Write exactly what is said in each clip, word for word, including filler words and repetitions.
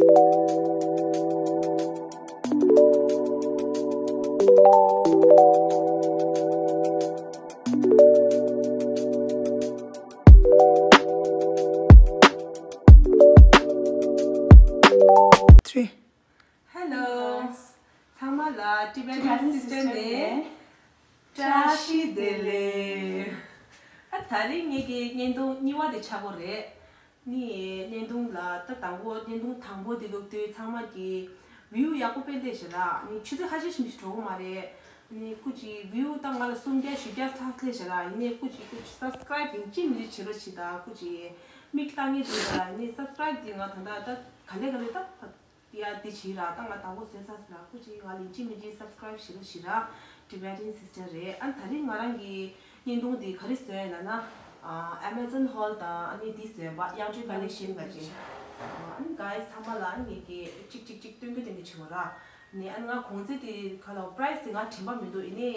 Hello. ཚང་མ་ལ་Tibetan Sister ནས་བཀྲ་ཤིས་བདེ་ལེགས། ཨ་ད་རིང་ངེད་ཀྱི་བརྙན་ཐུང་གཉིས་པ་དེ་ཆགས་པ་རེད། ནི་བརྙན་ཐུང་ལ་ད་དང་པོ་བརྙན་ཐུང་དང་པོ་དེ་བླུགས་དུས་ཚང་མ་གི་view ཡག་པོ་དཔེ་སླེབས་ཤག་ར། ནི་ཆུ་ཚོད་ཁ་ཤས་ཤིག་མི་ཞིག་འགྲོ་གི་མ་རེད། ནི་སྐུ་མཁྱེན་view ད་ང་ལ་སུམ་བརྒྱ་བཞི་བརྒྱ་ལྷག་སླེབས་ཤག་ར། ཡིན་ནའི་སྐུ་མཁྱེན་སྐུ་མཁྱེན་subscribe ཡིན་གཅིག་མིན་གཅིག་བྱེད་རོགས་བྱེད་ད། སྐུ་མཁྱེན་མིག་ལྟ་ངེས་འདུག་ར། ནི་subscribe དེ་ང་ད་ལྟ་ད་ག་ལེ་ག་ལེ་ད་ཡ་དེ་བྱེད་ར། ད་ང་དང་པོ་བཟོས་ཚར་ཟེར་ར། སྐུ་མཁྱེན་ང་ལ་ཡིན་གཅིག་མིན་གཅིག་subscribe བྱེད་རོགས་བྱེད་ར། Tibetan Sister རེད། ཨ་ད་རིང་ང་རང་གི་བརྙན་ཐུང་འདི་ག་རེ་བཟོས་ཡིན་ལབ་ན། ཨ་Amazon haul དང་ཨ་ནི་འདི་བཟོས་པ་དབྱངས་ཅན་collection ལབ་ཅིང་། ཨ་ནི་guys ཚང་མ་ལ་ཨ་ནི་ངེད་ཀྱིས་གཅིག་གཅིག་གཅིག་སྟོན་གི་སྟོན་གི་བྱེད་དགོས་ར། ནི་ཨ་ནི་ང་གོང་ཚད་དེ་ག་ལ་price དེ་ང་དྲན་པ་མི་འདུག་ཡིན་ནའི་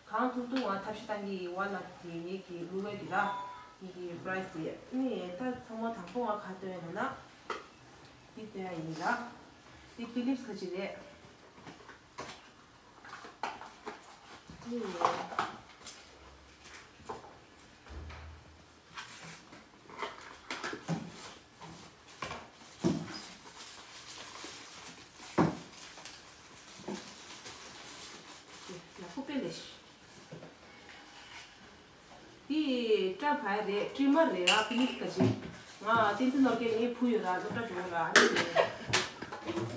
གང་ཐུབ་ཐུབ་ང་ཐབས་ཤེས་བཏང་གི་ཡིན་པ་ལ་དེ་ངེད་ཀྱི་ལུ་ཝེ་དེ་ར། ངེད་ཀྱི་price དེ་ནི་ད་ཚང་མ་དང་པོ་ང་ག་སྟོན་ཡིན་ལབ་ན། འདི་སྟོན་ཡ་ཡིན་ར། འདི་Philips ག་ཅིག་རེད། ཡག་པོ་དཔེ་ལེགས། འདི་སྐྲ་བར་རེད། trimmer རེད་ར། Philips ག་ཅིག་ང་བསྟན་འཛིན་ནོར་རྒྱས་ངའི་བུ་ཡོད་ར། སློབ་གྲྭ་འགྲོ་ར། ཨ་ནི་རེད།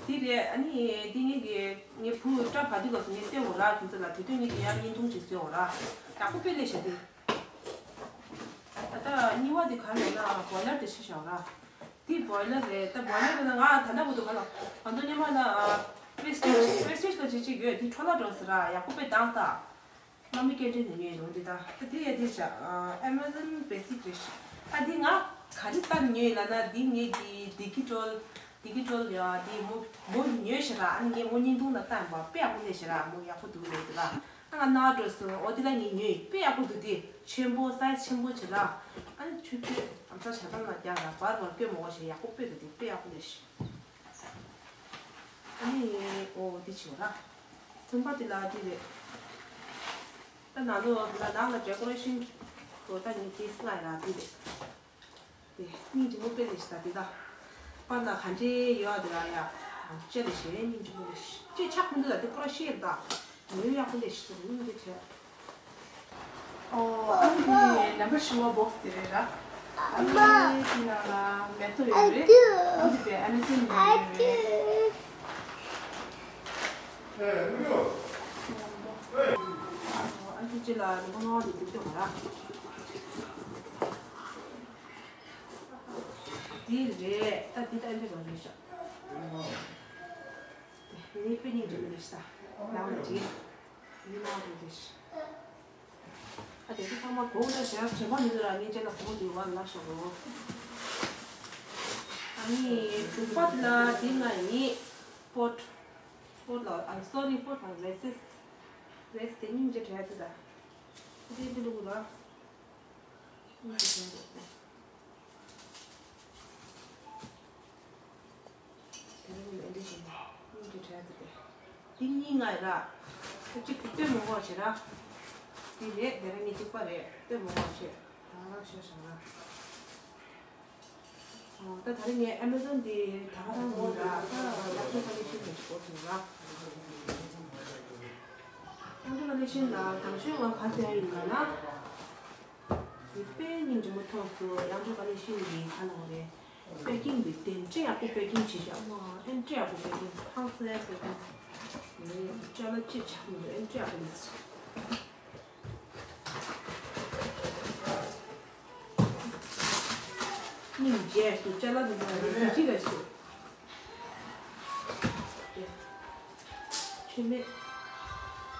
འདི་རེད། ཨ་ནི་འདི་ངེད་ཀྱི་ངའི་བུ་སྐྲ་བར་དུས་སྐབས་སུ་ངས་སྟོན་དགོས་ར། ཁྱོད་ཚོ་ལ་དེ་དུས་ངེད་ཀྱི་ཡར་བརྙན་ཐུང་ཅིག་བཟོས་འོ་ར། ཡག་པོ་དཔེ་ལེགས་ཤག་འདི། ད་ལྟ་གཉིས་པ་དེ་ག་རེ་ལབ་ན་boiler དེ་ཤི་ཤག་ར། འདི་boiler རེད། ད་boiler རེད་ན་ང་ད་ལྟ་བར་དུ་ག་ལ་ང་ཚོ་སྔོན་མ་ན་Prestige Prestige ལ་ཅིག་ཅིག་ཡོད། དེ་འཕྲོ་བརླག་འགྲོ་ཟེར་ར། ཡག་པོ་དཔེ་བཏང་ས། མ་མི་སྐད་འཕྲིན་དེ་ཉོས་ཡོང་དེ། ད་ད་དེ་ཡ་དེ་བྱ། Amazon Basic རེད་ཤག་ཨ་འདི་ང་ག་རེ་ལྟ་ནས་ཉོས་ཡིན་ལབ་ན། འདི་ངེད་ཀྱི་digital digital ཡ་འདི་མོ་མོ་ཉོས་ཤག་ར། ཨ་ནི་ངས་མོ་བརྙན་ཐུང་ལ་བལྟས་པ་དཔེ་ཡག་པོ་སླེབས་ཤག་ར། མོ་ཡག་པོ་འདུག་ལབ་འདུག་ལ། ཨ་ང་ནང་འགྲོ་སོང་། འོ་དེ་ལ་ངས་ཉོས་ཡིན། དཔེ་ཡག་པོ་འདུག་དེ་ཆེན་པོ་size ཆེན་པོ་བྱེད་ལ། ཨ་ནི་ཆུ་ཚོད་ཨམ་ཚ་ཞག་ཐམ་ལ་རྒྱག་ལ་བར་བར་སྐྱོན་མ་དགོས་ཤག་ཡག་པོ་དཔེ་འདུག་དེ་དཔེ་ཡག་པོ་སླེབས་ཤག་ཨ་ནི་ཨོ་འདི་བྱེད་ར། གསུམ་པ་དེ་ལ་འདི་རེད། ད་ནང་ལོགས་ལ་ནང་ལ་decoration གོ་ད་ནི་དེ་སྔ་ཡ་ར་འདི་རེད། དེ་སྙིང་རྗེ་མོ་དཔེ་ལེགས་ཤག་ད་དེ་ད། པ་ན་ག་འདྲའི་ཡོད་དེ་ར་ཡ། ལྕེ་རེ་ཞེ་སྙིང་རྗེ་མོ་རེ་ཞེ་ཆགས་མི་འདུག་ད་དེ་པོ་ར་ཤེས་ད། ཡོད་ཡག་པོ་ལེགས་ཤག་སྙིང་རྗེ་བྱས། ཨོ། ཨ་ནི་number བཞི་པ་box དེ་རེད་ར། ཨ་ནི་དེ་ནང་ལ་མེ་ཏོག་ཡོད་རེད། ཨ་ནི་དེ་Amazon ནས་ཡོད་རེད། ཨ་ནི་ཅི་ལ་number ལྔ་པ་དེ་འདུག་སྟེ་མ་ར། འདི་རེད། ད་འདི་ད་འདི་རང་རེད་ཤག་འདི་དཔེ་སྙིང་རྗེ་མོ་རེད་ཤག་ནང་ལ་འདྲེས། འདི་ནང་རེད་རེད་ཤག་ཨ་དེ་ཚོ་ཚང་མ་གོང་ལ་ཞེ་དྲག་དྲན་པ་མི་འདུག་ར། ངས་རྗེས་ལ་གོང་དེ་བར་ལ་ཤོག་རོ། ཨ་ནི་དྲུག་པ་དེ་ལ་འདི་ང་ཡིན། pot pot ལ་ཨ་sorry pot ལ་vases vases དེ་སྙིང་རྗེ་བྲལ་དུ་ད། འདི་འདི་ལུག་ལ། སྙིང་རྗེ་བྲལ་དུ་ད། དེ་རིང་ལ་འདི་བཞིན་སྙིང་རྗེ་བྲལ་དུ་ད། འདི་གཉིས་ང་ཡི་ར། གཅིག་གིས་སྟོན་མི་དགོས་བྱེད་ར། འདི་རེད། དེ་རིང་ངས་གཅིག་པ་རེད། སྟོན་མི་དགོས་བྱེད། ད་ཤོག་ཤོག་ར། ཨོ། ད་ད་རེས་ངས་Amazon དེ་ད་ག་རང་ཡིན་ལ། ད་ཡག་པོ་ཀ་ལེ་ཤན་དེ་འགོ་ཚུགས་ལ། ཡག་པོ་ཀ་ལེ་ཤན་ལ་དང་ཤོས་ང་ག་ཟེར་ཡིན་ལ་ན། དེ་དཔེ་སྙིང་རྗེ་མོ་མཐོང་སོང་། ཡག་པོ་ཀ་ལེ་ཤན་དེ་ག་ལ་འོ་རེད། པེ་ཀིང་དེ་དེ་འདྲ་ཡག་པོ་པེ་ཀིང་བྱས་ཤག་ཨ་མ་ཨེ་འདྲ་ཡག་པོ་པེ་ཀིང་ཧང་སང་པེ་ཀིང་། ངས་ཅ་ལག་ཅི་ཆགས་མི་འདུག་ཨེ་འདྲ་ཡག་པོ་ལས། སྙིང་རྗེ་སུ་ཅ་ལག་འདི་ཚོ་ལ་གཟི་བརྗིད་རེད་ཟེར། མཆོད་མེ་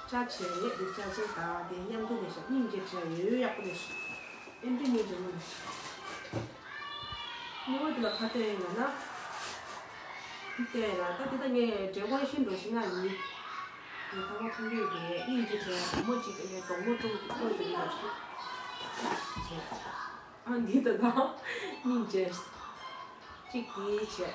ཅ་ཆས་རེད། འདི་ཅ་ཆས་དང་དེ་མཉམ་དུ་ལས་ཤག་སྙིང་རྗེ་བྱས་ཡོད་ཡག་པོ་ལས་ཤག་ཨེ་འདྲ་སྙིང་རྗེ་མོ་རེད་ཤག་ཉི་མ་འདི་ལ་ཁ་གཏད་ཡོད་ན། འདི་གཏད་ཡོད་ན་ད་འདི་ད་ངས་འབྲས་བུ་ཤིན་འགྲོ་ཞིག་ན་ཡིན། ངས་ཚང་མ་མཐོང་གི་ཡོད་རེད། སྙིང་རྗེ་བྱས་བུ་མོ་གཅིག་ཨེ་སྡོང་མོ་ཀྲུང་ཀྲུང་ཟེར་གྱི་ཡོད་ཤག་ཨ་འདི་ད་ད་སྙིང་རྗེ། གཅིག་དེ་བྱས།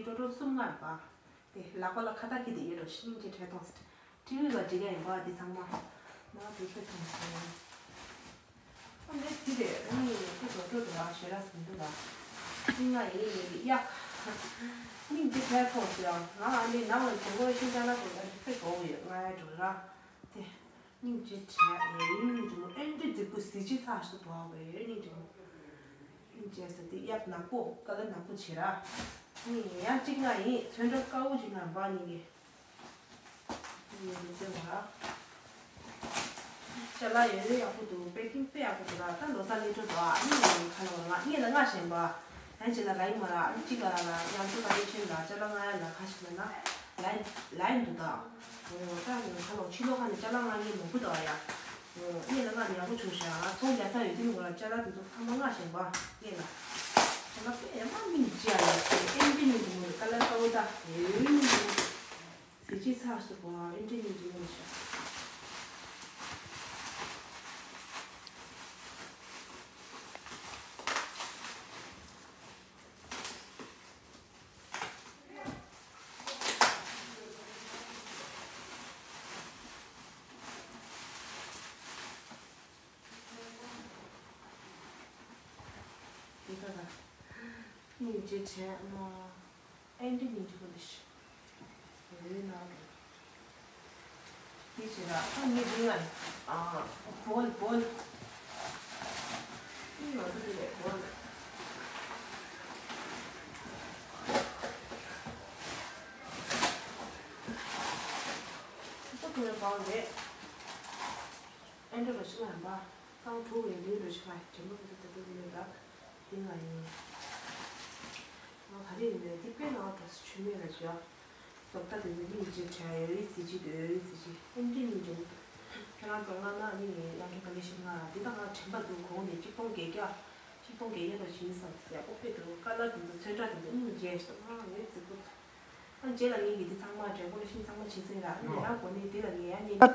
ཀྲོ་ཀྲོ་གསུམ་ལྔ་རེད་པ། དེ་ལག་པ་ལ་ཁ་བཏགས་འཁྱེར་ཏེ་ཡོད་འགྲོ། སྙིང་རྗེ་བྲལ་གཏོང་ཟེར། ཊི་ཝི་ལ་འགྲིག་ག་ཡིན་པ། དེ་ཚང་མ་ནང་དུ་ཁྱེར་གཏོང་ཟེར། ཨ་ནི་དེ་རེད། ཨ་ནི་ཁོ་ཀྲོ་ཀྲོ་འདུག་ཨ། ཞེ་དྲག་མི་འདུག་ཨ། སྙིང་ང་ཡིན་ཡིན་གི་ཡ། སྙིང་རྗེ་བྲལ་གཏོང་ཟེར། ང་ཨ་ནི་ནང་ལ་དྲན་གོ་ཤིང་ཅ་ལག་དེ་ལ་ཁྱེད་གོ་ཡོད། ང་ཡ་འགྲོ་ར། དེ། སྙིང་རྗེ་བྲལ་ཡིན་འགྲོ། ཨེ་འདྲ་རྫིག་པོ་གཟི་བརྗིད་ཚ་ཞིག་འདུག་པ། ཨེ་སྙིང་རྗེ་མོ། སྙིང་རྗེ་ཟེར་དེ་གཡག་ནག་པོ། ཀ་ལ་ནག་པོ་བྱེད་ར། ནི་ཡང་གཅིག་ང་ཡིན། ཚོན་ཁྲ་དཀར་པོ་ཅིག་ང་འབག་ནི་གི། ནི་མི་ཚེ་བ། ཅ་ལག་ཡོད་ཡོད་ཡག་པོ་འདུག་པེ་ཀིང་དཔེ་ཡག་པོ་འདུག་ར། ད་ལོ་གསར་སླེབས་འགྲོ་འདུག་ཨ་ནི་ཁ་ལོ་ང་ངེད་ལ་ང་ཞེན་པ། ཡང་གཅིག་ལ་ར་ཡིན་མ་ར། ཨ་ནི་གཅིག་ལ་ར་ལ་ཡང་ཚོ་ག་རེ་ཆེན་ལ་ཅ་ལག་ང་ཡ་ལ་ཁ་ཞིག་ལ་ན་ལ་ཡིན་ལ་ཡིན་འདུག་ད། ད་ཡང་ཁ་ལོ་ཕྱི་ལོགས་ཁ་ནས་ཅ་ལག་ང་ངེད་མང་པོ་འདུག་ཨ་ཡ། ངེད་ལ་ང་ཉག་པོ་བྱུང་ཤག་ཚོང་རྒྱག་ས་ཡོད་དུས་ངོ་ལ་ཅ་ལག་དེ་ཚོ་ཚང་མ་ང་ཞེན་པ་ངེད་ལ། ཅ་ལག་དཔེ་མ་སྙིང་རྗེ་ཨ་ཡ། ཨེ་འདྲ་སྙིང་རྗེ་མོ་རེད། ཀ་ལར་དཀར་པོ་ད་ཡོད་ནི་མོ་རེད། གཟི་བརྗིད་ཚ་སོ་པོ་ཨེ་འདྲ་སྙིང་རྗེ་མོ་རེད་ཤག་འདི་ག་ལ། སྙིང་རྗེ་བྲལ་མ། ཨེ་འདྲ་སྙིང་རྗེ་པོ་འདི་ཞིག་འོད་ནང་དུ། འདི་བྱེད་ན་ཨ་ནི་འདི་ང་ཨ་བོལ་བོལ། ཨི་ང་ཚོ་འདི་ལས་བོལ། ཁོ་ཁོ་ཡང་བང་རེད། ཨེ་འདྲ་རོ་ཆི་ལ་ཡང་པ། རྐང་དྲུག་ཡང་འདི་རོ་ཆི་ལ་དྲན་པ་མི་འདུག་ད་དུ་མི་འདུག་འདི་ང་ཡིན། ང་ག་རེ་ཡིན་མེད་འདི་དཔེ་ནང་དུ་ཆུ་མེད་ལ་བྱ། སོག་ད་དེ་ཚོ་སྙིང་རྗེ་བྲལ་ཡོད་རེད་གཟི་བརྗིད་འདོད་ཡོད་གཟི་བརྗིད་ཨེ་འདྲ་སྙིང་རྗེ་མོ། ཁྱེད་རང་ཚོ་ང་ན་ནི་ཡང་འདྲ་ག་ལེ་ཤི་ང་འདི་དང་ང་དྲན་པ་འདུག་གོང་ནས་གཅིག་སྟོང་བརྒྱད་བརྒྱ། གཅིག་སྟོང་བརྒྱད་བརྒྱ་ལ་ཞིང་སང་ཟེར་ཡག་པོ་དཔེ་འདུག་ཀ་ལ་དེ་ཚོ་ཚོན་ཁྲ་དེ་ཚོ་སྙིང་རྗེ་ཞིག་ང་ངའི་རྫིག་པོ། ཨ་རྗེས་ལ་ངས་ཀྱི་འདི་ཚང་མ་འདྲ་པོ་ལ་ཤིང་ཚང་མ་བྱེད་ཚིག་ར་ཨ་ནི་ཡང་གོ་ནི་འདི་ལ་ངས་ཡང་ཉན། ཨ་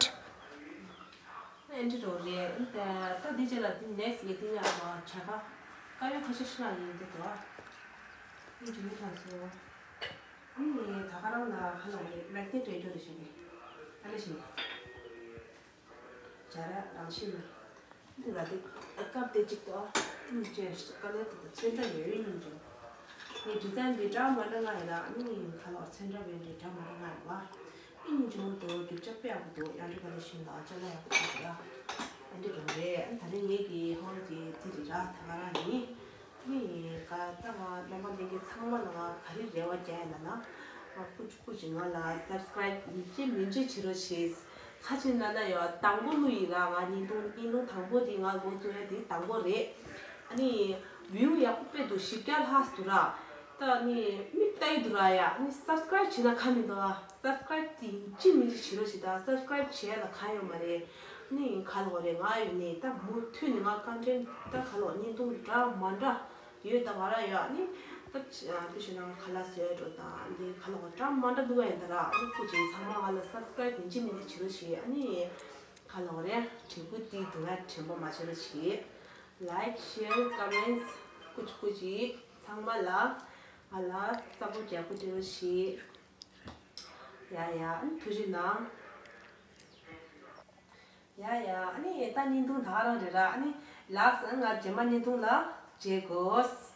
འདྲི་རོགས་རེད། ད་ད་འདི་རྗེས་ལ་འདི་ནེག་སི་ངས་འདི་ཡང་བྱ་ཁ་དཀར་ཡོལ་ཁ་ཤས་ཤིག་ལ་ཡིན་འདི་དོ། ཨ་འདྲི་མི་ཐང་སོ། ཨ་ནི་ད་ག་རང་ལ་ཧ་ལ་རེད་མེག་ནེ་ཊི་རེད་འགྲོ་རེད་ཤིང་གི། ཨ་ནི་ཤིང་། བྱ་ར་རང་བཞིན་ལ། འདི་ལ་དེ་སྐབས་དེ་གཅིག་ཏུ་ཨ་ནི་ཅེས་དཀའ་ལས་དེ་ཚོན་ཁྲ་ཡོད་ཡོད་སྙིང་རྗེ། ངས་ཌི་ཛའིན་འདི་འདྲ་མ་འདྲ་ང་ཡིན་ན་ཨ་ནི་ཁ་ལོ་ཚོན་ཁྲ་བས་འདི་འདྲ་མ་འདྲ་ང་ཡིན་པ། ཨི་སྙིང་རྗེ་མོ་འདུག་རྒྱུ་ཆ་དཔེ་ཡག་པོ་འདུག་ཡང་འདྲི་ག་ལས་ཤིང་ལ་ཅ་ལག་ཡག་པོ་འདུག་ཡ། ཨ་འདི་རང་རེད། ཨ་ད་རིང་ངེད་ཀྱི་ཧོམ་གྱི་དེ་རི་ར་ད་ག་རང་ཡིན། ཨ་ནི་ག་ད་ང་རྣམ་པ་ལྷན་རྒྱས་ཚང་མ་ལ་ང་ག་རེ་རེ་བ་རྒྱག་ཡ་ལ་ན། ང་ཀུ་ཅི་ཀུ་ཅི་ང་ལ་སབ་སི་ཀ་རའིབ་མི་བྱེད་མི་བྱེད་བྱེད་རོགས་བྱེད། ཁ་ཅིག་ན་ན་ཡོད་དང་པོ་ལུ་ཡིན་ར་ང་བརྙན་ཐུང་བརྙན་ཐུང་དང་པོ་དེ་ང་འགོ་བཙུགས་ཡ་དེ་དང་པོ་རེད། ཨ་ནི་བིའུ་ཡག་པོ་དཔེ་འདུག་བཞི་བརྒྱ་ལྷག་འདུག་ར། ད་ཨ་ནི་མིག་ལྟ་ཡི་འདུག་ར་ཡ། ཨ་ནི་སབ་སི་ཀ་རའིབ་བྱེད་ན་ཁ་མི་འདུག་ཨ། སབ་སི་ཀ་རའིབ་དེ་ཡིན་གཅིག་མིན་གཅིག་བྱེད་རོགས་བྱེད་ད། སབ་སི་ཀ་རའིབ་བྱེད་ཡ་ལ་ཁ་ཡོད་མ་རེད། ཨ་ནི་ག་ལོག་རེད། ང་ཡོད་ནི་ད་མུ་མཐུད་ནི་ང་ཀོན་ཊེན་ཊི་ད་ག་ལོག་བརྙན་ཐུང་འདྲ་མ་འདྲ་ཡོད་ད་ང་ར་ཡོད། ཨ་ནི་ད་དེ་བྱས་ན་ང་ཁ་ལག་བཟོས་འགྲོ་དང་འདི་ག་ལོག་འདྲ་མ་འདྲ་འདུག་ཡ་ཡིན་ད་ར། ཨ་ནི་སྐུ་མཁྱེན་ཚང་མ་ང་ལ་སབ་སི་ཀ་རའིབ་ཡིན་གཅིག་མིན་གཅིག་བྱེད་རོགས་བྱེད། ཨ་ནི་ག་ལོག་རེད། དྲན་སྐུལ་འདི་འདུག་ན་དྲན་པ་མ་བྱེད་རོགས་བྱེད། ལའིཀ་ཤེར་ཀོ་མེན་ཊི་སྐུ་མཁྱེན་སྐུ་མཁྱེན་ཚང་མ་ལ་ང་ལ་སབ་པོར་རྒྱག་པོ་བྱེད་རོགས་བྱེད། ཡ་ཡ། ཨ་ནི་ཐུགས་རྗེ་གནང་། ཡ་ཡ། ཨ་ནི་ད་བརྙན་ཐུང་ད་ག་རང་རེད་ར། ཨ་ནི་ལགས་སོ། ང་རྗེས་མ་བརྙན་ཐུང་ལ་མཇལ་དགོས།